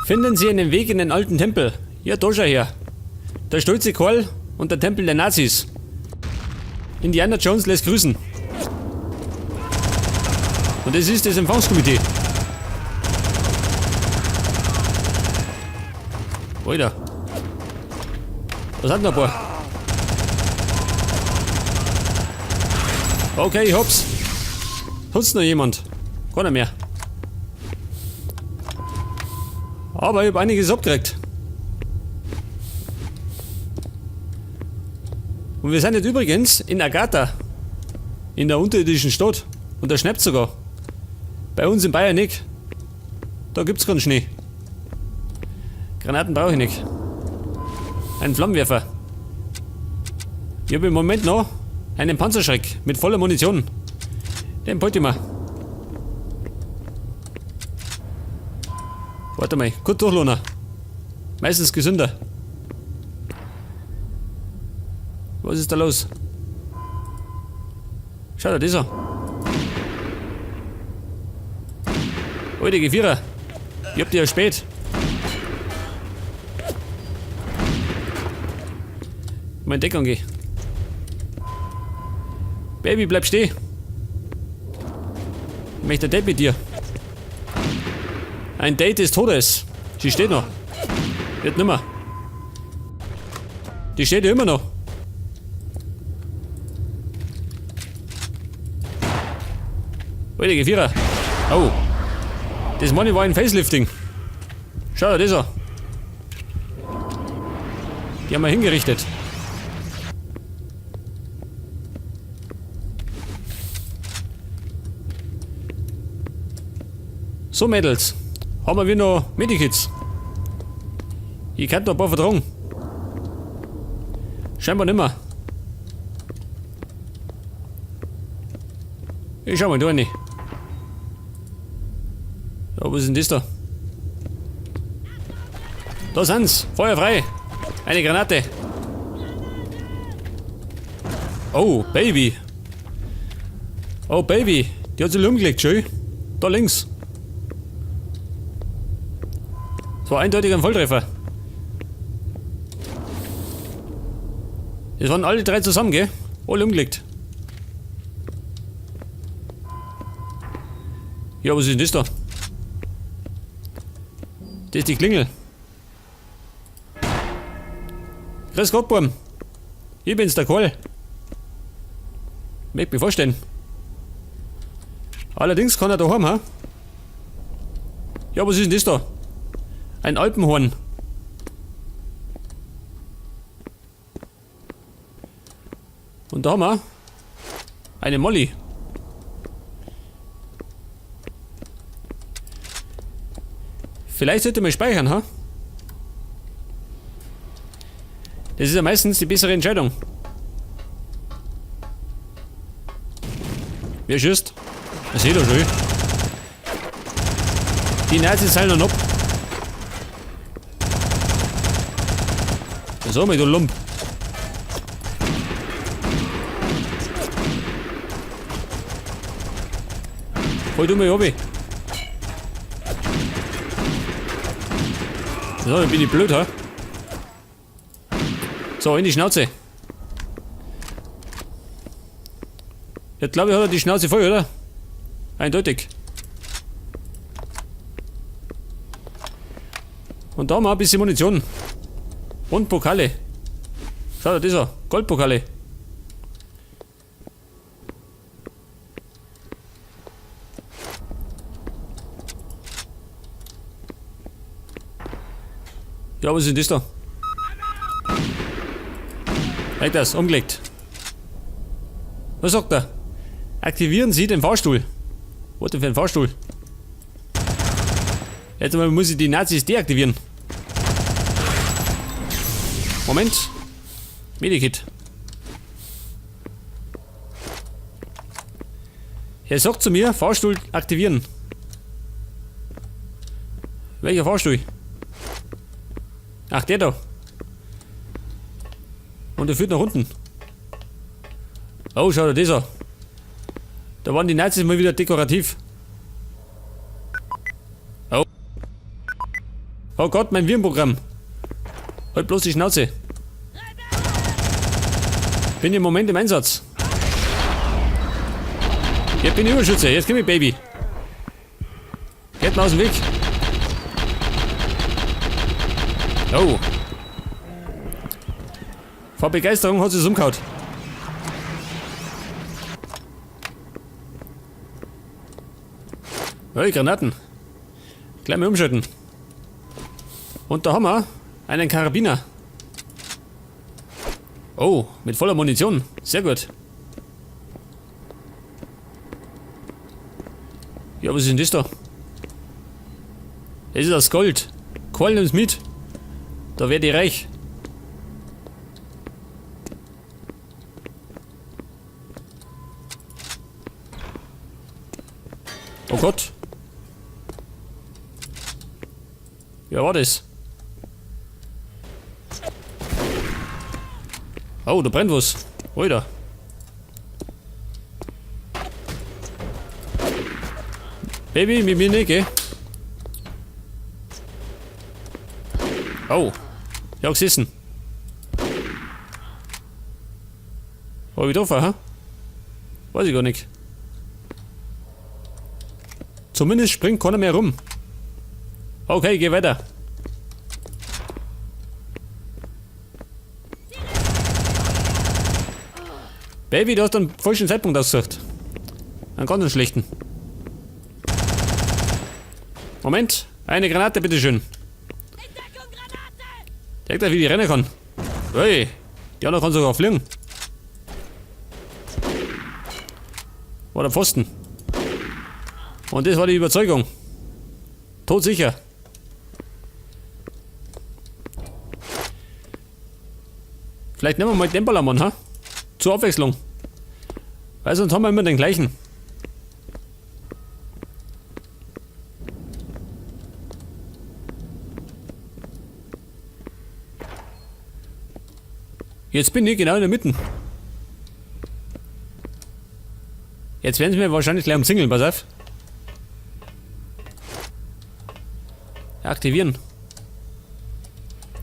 Finden Sie einen Weg in den alten Tempel. Ja, da schau her. Der stolze Karl und der Tempel der Nazis. Indiana Jones lässt grüßen. Und das ist das Empfangskomitee. Alter. Da sind noch ein paar. Okay, ich hab's. Sonst noch jemand? Keiner mehr. Aber ich hab einiges abgekriegt. Und wir sind jetzt übrigens in Agatha. In der unterirdischen Stadt. Und da schneit sogar. Bei uns in Bayern nicht. Da gibt's keinen Schnee. Granaten brauche ich nicht. Ein Flammenwerfer. Ich hab im Moment noch einen Panzerschreck mit voller Munition. Den beute ich mir. Warte mal, kurz durchlohnen. Meistens gesünder. Was ist da los? Schau dir das an. Alte Gefierer. Ich hab die ja spät. Mal in Deckung geh. Baby, bleib stehen. Ich möchte ein Date mit dir. Ein Date des Todes. Sie steht noch. Wird nimmer. Die steht ja immer noch. Alte Gefierer. Oh. Das Money war ein Facelifting. Schau dir das an. Die haben wir hingerichtet. So, Mädels. Haben wir noch Medikits? Ich kann noch ein paar vertragen. Scheinbar nimmer. Ich schau mal da rein. Ja, was ist denn das da? Da sind's! Feuer frei! Eine Granate! Oh, Baby! Oh, Baby! Die hat sich umgelegt, schön! Da links! Das war eindeutig ein Volltreffer. Das waren alle drei zusammen, gell? Alle umgelegt. Ja, was ist denn das da? Das ist die Klingel. Grüß Gott, Burm. Ich bin's, der Karl. Möchte mich vorstellen. Allerdings kann er daheim, ha? Ja, was ist denn das da? Ein Alpenhorn. Und da haben wir eine Molly. Vielleicht sollte man speichern, ha? Das ist ja meistens die bessere Entscheidung. Wer schießt? Das seht ihr schon. Die Nazis sind noch ab. So, mit du Lump. Hol du mich runter. So, bin ich blöd, ha? So, in die Schnauze. Jetzt glaube ich, hat er die Schnauze voll, oder? Eindeutig. Und da haben wir ein bisschen Munition. Und Pokale. Schau dir das an. Goldpokale. Ja, was ist denn das da? Halt das, umgelegt. Was sagt er? Aktivieren Sie den Fahrstuhl. Was denn für ein Fahrstuhl? Jetzt mal muss ich die Nazis deaktivieren. Moment. Medikit. Er sagt zu mir, Fahrstuhl aktivieren. Welcher Fahrstuhl? Ach, der da. Und der führt nach unten. Oh, schau dir das an. Da waren die Nazis mal wieder dekorativ. Oh. Oh Gott, mein Virenprogramm. Halt bloß die Schnauze. Bin im Moment im Einsatz. Jetzt bin ich Überschütze. Jetzt komm ich, Baby. Geht mal aus dem Weg. Oh. Vor Begeisterung hat sie es umgehauen. Hey, Granaten. Gleich mal umschalten. Und da haben wir einen Karabiner. Oh, mit voller Munition. Sehr gut. Ja, was ist denn das da? Das ist das Gold. Kohlen nimmt's mit. Da werd ich reich. Oh Gott. Ja, war das? Oh, da brennt was. Alter. Baby, mit mir nicht, gell? Oh. Ja, gesessen. Hab ich getroffen, hä? Weiß ich gar nicht. Zumindest springt keiner mehr rum. Okay, geh weiter. Baby, du hast einen falschen Zeitpunkt ausgesucht. Einen ganz schlechten. Moment, eine Granate, bitteschön. Zeig dir, wie die rennen kann. Hey, die andere kann sogar fliegen. War der Pfosten. Und das war die Überzeugung. Todsicher. Vielleicht nehmen wir mal den Ballermann, ha? Zur Abwechslung. Weil sonst haben wir immer den gleichen. Jetzt bin ich genau in der Mitte. Jetzt werden sie mir wahrscheinlich gleich umzingeln, pass auf. Aktivieren.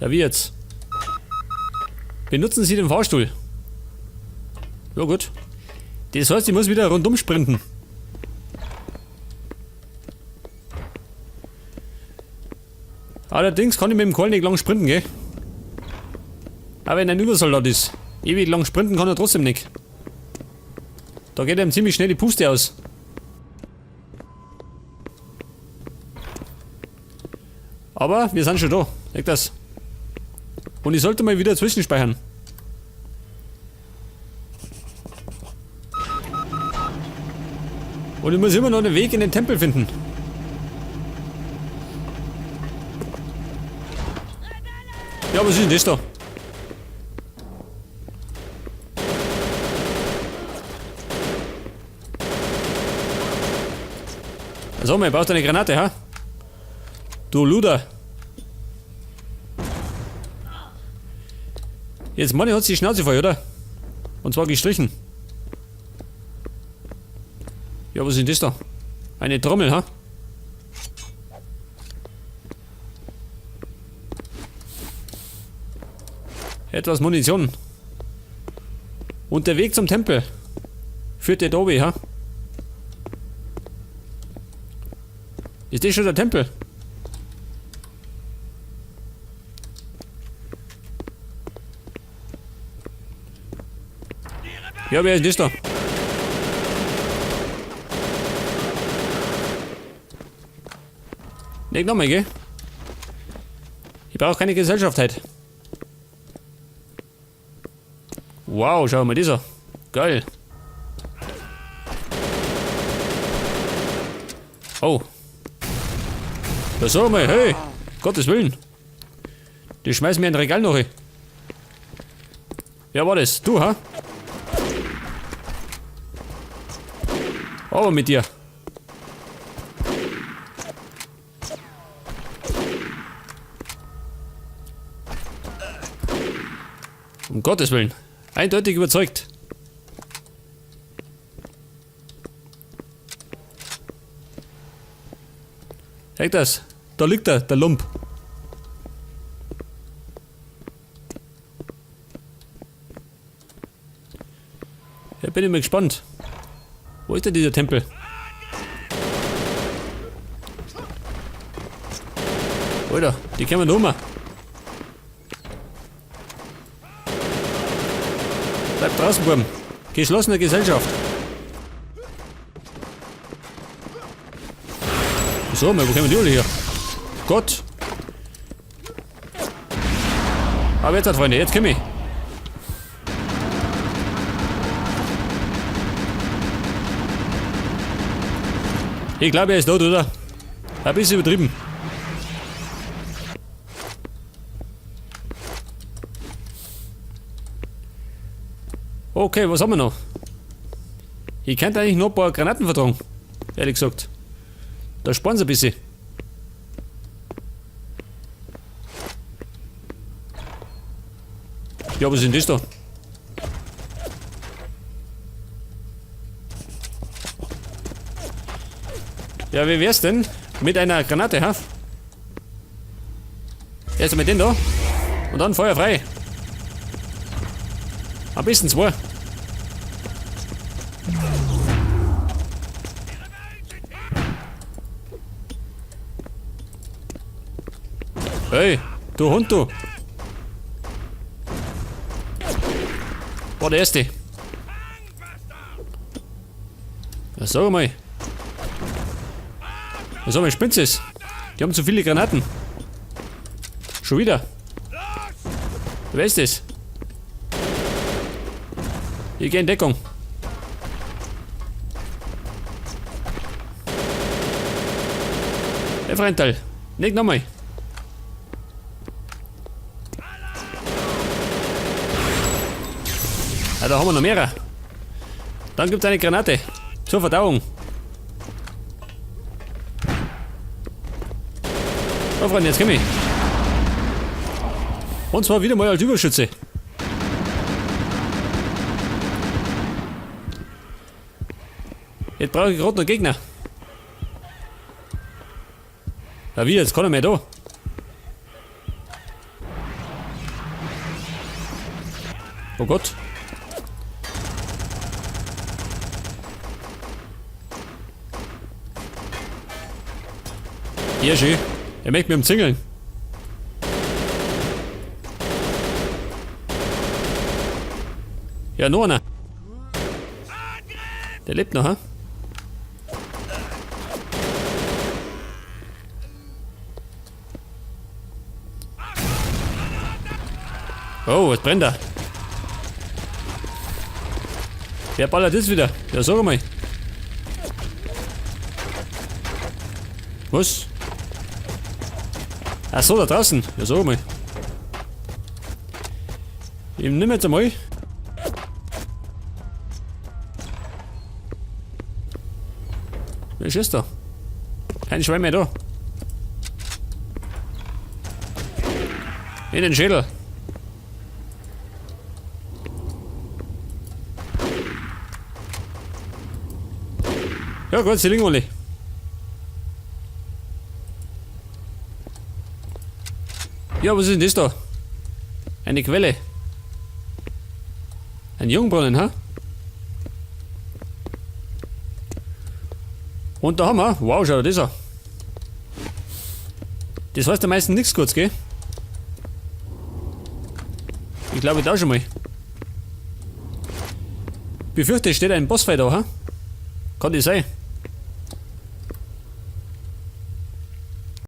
Ja, wie jetzt? Benutzen Sie den Fahrstuhl. Ja gut. Das heißt, ich muss wieder rundum sprinten. Allerdings kann ich mit dem Kohlen nicht lang sprinten, gell? Aber wenn ein Übersoldat ist, ewig lang sprinten kann er trotzdem nicht. Da geht ihm ziemlich schnell die Puste aus. Aber wir sind schon da, seht das. Und ich sollte mal wieder zwischenspeichern. Und ich muss immer noch einen Weg in den Tempel finden. Ja, was ist denn das da? So, man braucht eine Granate, ha? Du Luder. Jetzt meine hat die Schnauze voll, oder? Und zwar gestrichen. Ja, was ist denn das da? Eine Trommel, ha? Etwas Munition. Und der Weg zum Tempel führt der Dobi, ha? Ist das schon der Tempel? Ja, wer ist das da? Leg nochmal, gell? Ich brauche keine Gesellschaft heute. Wow, schau mal das an. Geil. Oh. Da sag mal, hey, Gottes Willen. Die schmeißen mir ein Regal noch. Wer war das? Du, ha? Aber mit dir. Um Gottes Willen. Eindeutig überzeugt. Zeig das. Da liegt er, der Lump. Bin ich mal gespannt. Wo ist denn dieser Tempel? Alter, die kommen da rum. Bleib draußen, Buben. Geschlossene Gesellschaft. So, wo kommen die alle her? Gott. Aber jetzt, Freunde, jetzt komm ich. Ich glaube, er ist tot, oder? Ein bisschen übertrieben. Okay, was haben wir noch? Ich könnte eigentlich noch ein paar Granaten vertragen. Ehrlich gesagt. Da sparen sie ein bisschen. Ja, was ist denn das da? Ja, wie wär's denn mit einer Granate, ha? Erst mit den da. Und dann Feuer frei. Am besten zwei. Hey, du Hund, du. War der erste. Ja, sag mal. Was haben wir, spinnt es? Die haben zu viele Granaten. Schon wieder. Wer ist das? Ich geh in Deckung. Hey, Freundl, nicht nochmal. Ja, da haben wir noch mehrere. Dann gibt's eine Granate. Zur Verdauung. So, Freunde, jetzt komm ich. Und zwar wieder mal als Überschütze. Jetzt brauche ich gerade noch Gegner. Ja, wie, jetzt kann er mehr da. Oh Gott. Ja, schön. Er möchte mich umzingeln. Ja, noch einer. Der lebt noch, ha? Oh, was brennt da? Wer ballert das wieder? Ja, sag mal. Was? Ach so, da draußen. Ja, sag mal. Ich nimm jetzt einmal. Wer ist da? Kein Schwein mehr da. In den Schädel. Ja gut, sie liegen alle. Ja, was ist denn das da? Eine Quelle. Ein Jungbrunnen, ha? Und da haben wir, wow, schau dir das an. Das heißt ja meistens nichts kurz, gell? Ich glaube, ich da schon mal. Befürchte, es steht ein Bossfight da, ha? Kann das sein?